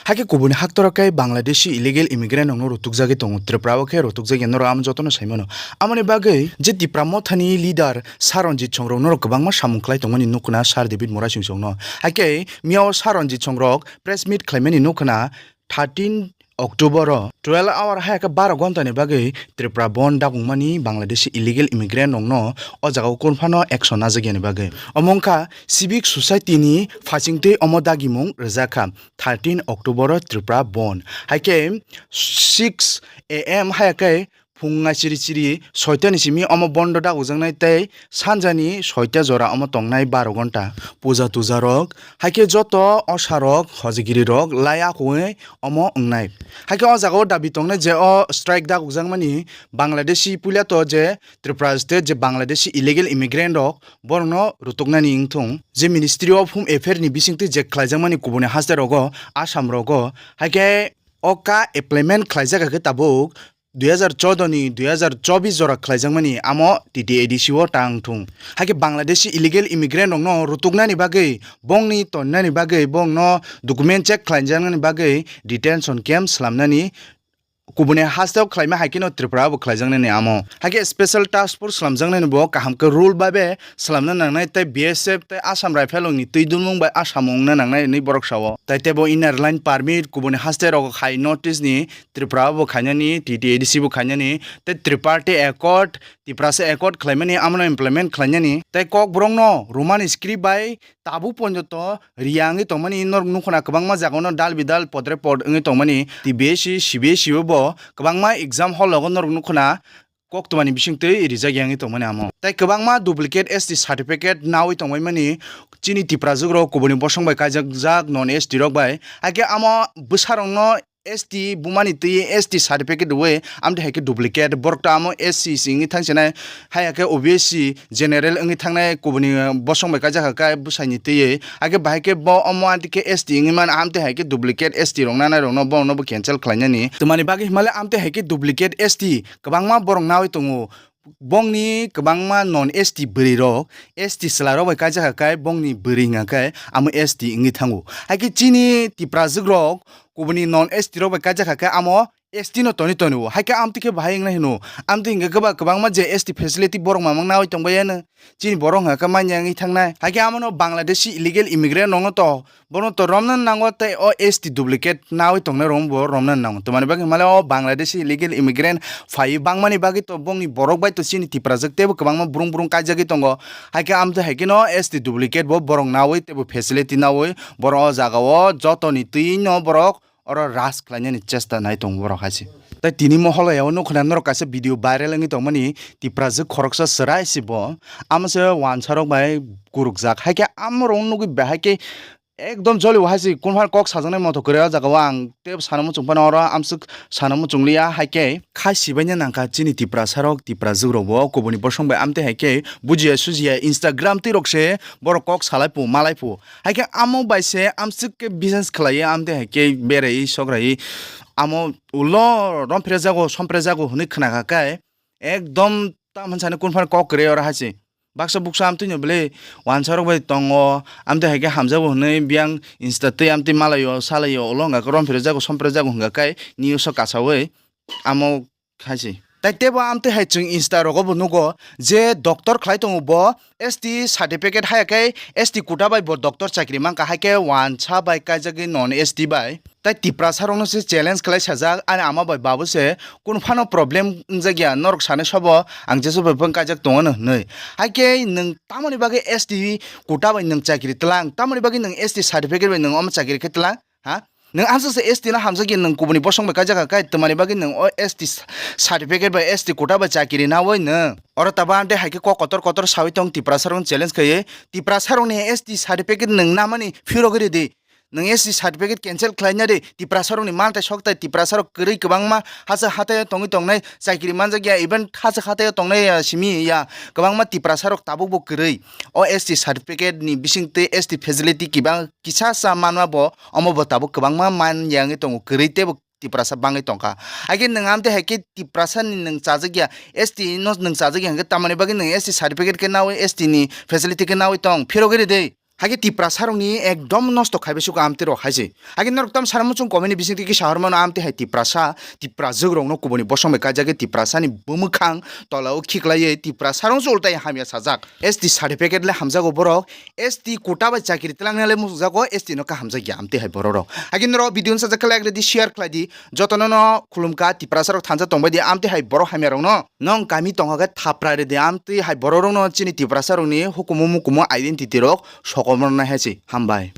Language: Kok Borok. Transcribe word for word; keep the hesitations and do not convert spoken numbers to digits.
Hakhe kubuni haktorok khe Bangladeshi illegal immigrant rokno rutukjagwi tongo, Tripura o khe rutukjakya norok amo jotono saimano. Amoni bagwi je Tipra mothani leader Saranjit Songrok norok kwbangma samung khlai tongmani nukhna Sir David Murasing songno. Hakhe miyao Saranjit Songrok press meet khlaimani nukhna thirteen October o twelve hour hai khe baro ghonta ni bagwi Tripura bon dagungmani Bangladeshi illegal immigrant rokno o jagao kunphano action najakya ni bagwi. Omo wngkha civic society ni phasingtwi omo dagimung rwjakha thirteen October o Tripura bon. Hai khe six A M hai khe phung nai chiri chiri soita ni simi omo bondo dagujaknai tei sanjani soita jora omo tongnai baro ghonta. Puja tuja rok, hai khe joto osa rok, hojigiri rok lai akugwi omo wngnai. Hai khe o jaga o dabi tongnai je o strike dagukjakmani Bangladeshi puila to je Tripura state je Bangladeshi illegal immigrant rok borokno rutuknani wngthung. Je Ministry of Home Affair ni bisingtwi je khlaijakmani kubuni haste rogo, Assam rogo, hai khe o ka implement khlaijak khe tabuk dui hazar choudo ni dui hazar chobis jora khlaijakmani amo T T A D C o tang thung. Hai khe Bangladeshi illegal immigrant rokno rutuknani bagwi, bongni tonnani bagwi, bongno document check khlaijaknani bagwi detention camp slamnani kubuni hasteo khlaima hai kheno Tripura bo khlaijaknani amo. Hai khe special task force slamjaknani bo kaham khe rule bai be slamna nangnai tei B S F tei Assam Rifle rokni twi dunmung bai Assam wngna nangnai hinwi borok sao. Tai teibo inner line permit kubuni haste rok hai North East ni Tripura bo khainani, T T A D C bo khainani, tei Triparty Accord, Tiprasa Accord khlaimani, amono implement khlainani, tei Kokborokno Roman script bai tabuk ponjoto riya wngwi tongmani norok nukhuna, kwbangma jagano dal bidal podre pod wngwi tongmani, T B S C, C B S C bo kwbangma exam hall rogo norok nukhuna koktwmani bisingtwi rijak yangwi tongmani amo. Tei kwbangma duplicate S T certificate nawi tongbaimani chini Tiprajwk rok kubuni bosong bai kaijakjak non S T rok bai. Hakhe amo bwsarokno S T bumani twi S T certificate rwwi amtwi hai khe duplicate borok to amo S C se wngwi thangsinai, hai hakhe O B C general wngwi thangnai kubuni bosong bai kaijak kha khe bwsaini twiwi. Hakhe bahai khe bo omo amtwi khe S T wngwi mano, amtwi hai khe duplicate S T rok nanai rokno borokno bo cancel khlainani. Twmani bagwi himale amtwi hai khe duplicate S T kwbangma borok nawi tongo. Bongni kwbangma non S T bwrwi rok S T chwla rok bai kaijak kha khe bongni bwrwi hwnka khe amo S T wngwi thango. Hai khe chini Tiprajwk rok kubuni non S T rok bai kaijak kha khe amo S T no toni toni o. Hai khe amtwi khe bahai wngnai hino. Amtwi hwnkhe kwba-, kwbangma je S T facility borok mamang nawi tongbai yano. Chini borok hwnka khe manya wngwi thangnai. Hai khe amono Bangladeshi illegal immigrant rokno to Bono to romna nango tei o S T duplicate nawi tongnai rokno bo romna nango. Twmani bagwi himale o Bangladeshi illegal immigrant phaiwi bangmani bagwi to bongni borok bai to chini Tiprajwk teibo kwbangma brung brung kaijagwi tongo. Hai khe amtwi hai kheno S T duplicate bo borok nawi teibo facility nawi borok o jaga o jotoni twi no borok oro raj khlainani chesta nai tongo borok hai se. Tei tini moholo ya o nukho na norok kaisa video viral wngwi tongmani Tiprajwk khoroksa chwrai se bo. Amo se wansa rok bai gurukjak. Hai khe amo rok nugwi bahai khe ekdom joli o hai se, kunphano kok sajaknai moto kwrwi o jaga o ang teibo sana muchung phano oro amswk sana muchung liya, hai khe khai sibaina nangkha chini Tiprasa rok, Tiprajwk rok bo kubuni bosong bai amtwi hai khe bujiya sujiya Instagram twi rok se borok kok salai phu, malai phu, hai khe amo bai se amswk khe business khlaiwi amtwi hai khe beraiwi sokrai amo ulo romphre jago, sompre jago hwnwi khna kha khe ekdom tamo sani kunphano kok kwrwi oro hai se. Baksa buksa amtwino bwle wansa rok bai tongo, amtwi hai khe hamjago hwnwi biyang Insta twi amtwi malaio, salaio, ulo hwnka khe romphre jago, sompre jago hwnka khe news o kasaui amo hai se. Tai teibo amtwi hai chwng Insta rogo bo nugo je doctor khlai tongo bo S T certificate haya khe S T quota bai bo doctor chakri mankha, hai khe wansa bai kaijagwi non S T bai. Tai Tiprasa rokno se challenge khlai sajak, ani ama bai babu se kunu phano problem wngjakya, norok sanai sobo ang jesa bai phano kaijak tongo no hwnwi. Hai khe nwng tamoni bagwi S T quota bai nwng chakri tlang, tamoni bagwi nwng S T certificate bai nwng omo chakri khe tlang, ha? Nwng amsa se S T no hamjakya, nwng kubuni bosong bai kaijak kha, kai twmani bagwi nwng o S T certificate bai S T quota bai chakri nawi nwng? Oro tabo amtwi hai khe kok kotor kotor sawi tong, Tiprasa rokno challenge khaiwi, Tiprasa rokni S T certificate nwng namani phirogwi ridi. Nwng S T certificate cancel khlaina di, Tiprasa rokni manthai sokthai, Tiprasa rok kwrwi kwbangma hachwk hathai o tongwi tongnai, chakri manjakya, even hachwk hathai o tongnai, ah, simi ya, kwbangma Tiprasa rok tabuk bo kwrwi. O S T certificate ni bisingtwi S T facility kiba kisa sa manma bo, omo bo tabuk kwbangma man ya wngwi tongo, kwrwi teibo Tiprasa bangwi tongkha. Hai khe nwng amtwi hai khe Tiprasa ni nwng chajakya, S T no nwng chajakya hwnkhe tamoni bagwi nwng S T certificate khe nawi, S T ni facility khe nawi tong, phirogwi ridi. Hakhe Tiprasa rokni ekdom nosto khaibai suko amtwi rok hai se. Hakhe norok tam sana muchung comment ni bisingtwi kisa hormano amtwi hai Tiprasa, Tiprajwk rokno kubuni bosong bai kaijagwi Tiprasa ni bwmwkhang tola o khiklaiwi Tiprasa rok se ultai hamya sajak. S T certificate le hamjago borok, S T quota bai chakiri twlangnai le muchungjago, S T no kahamjakya amtwi hai borok rok. Hakhe norok video no sajak khe like rwdi, share khlaidi, jotono no khulumkha Tiprasa rok thansa tongbaidi amtwi hai borok hamya rokno. Nong kami tongkha khe thapra rwdi amtwi hai borok rokno chini Tiprasa rokni hukumu mukumu identity rok sokomornai hai se. Hambai.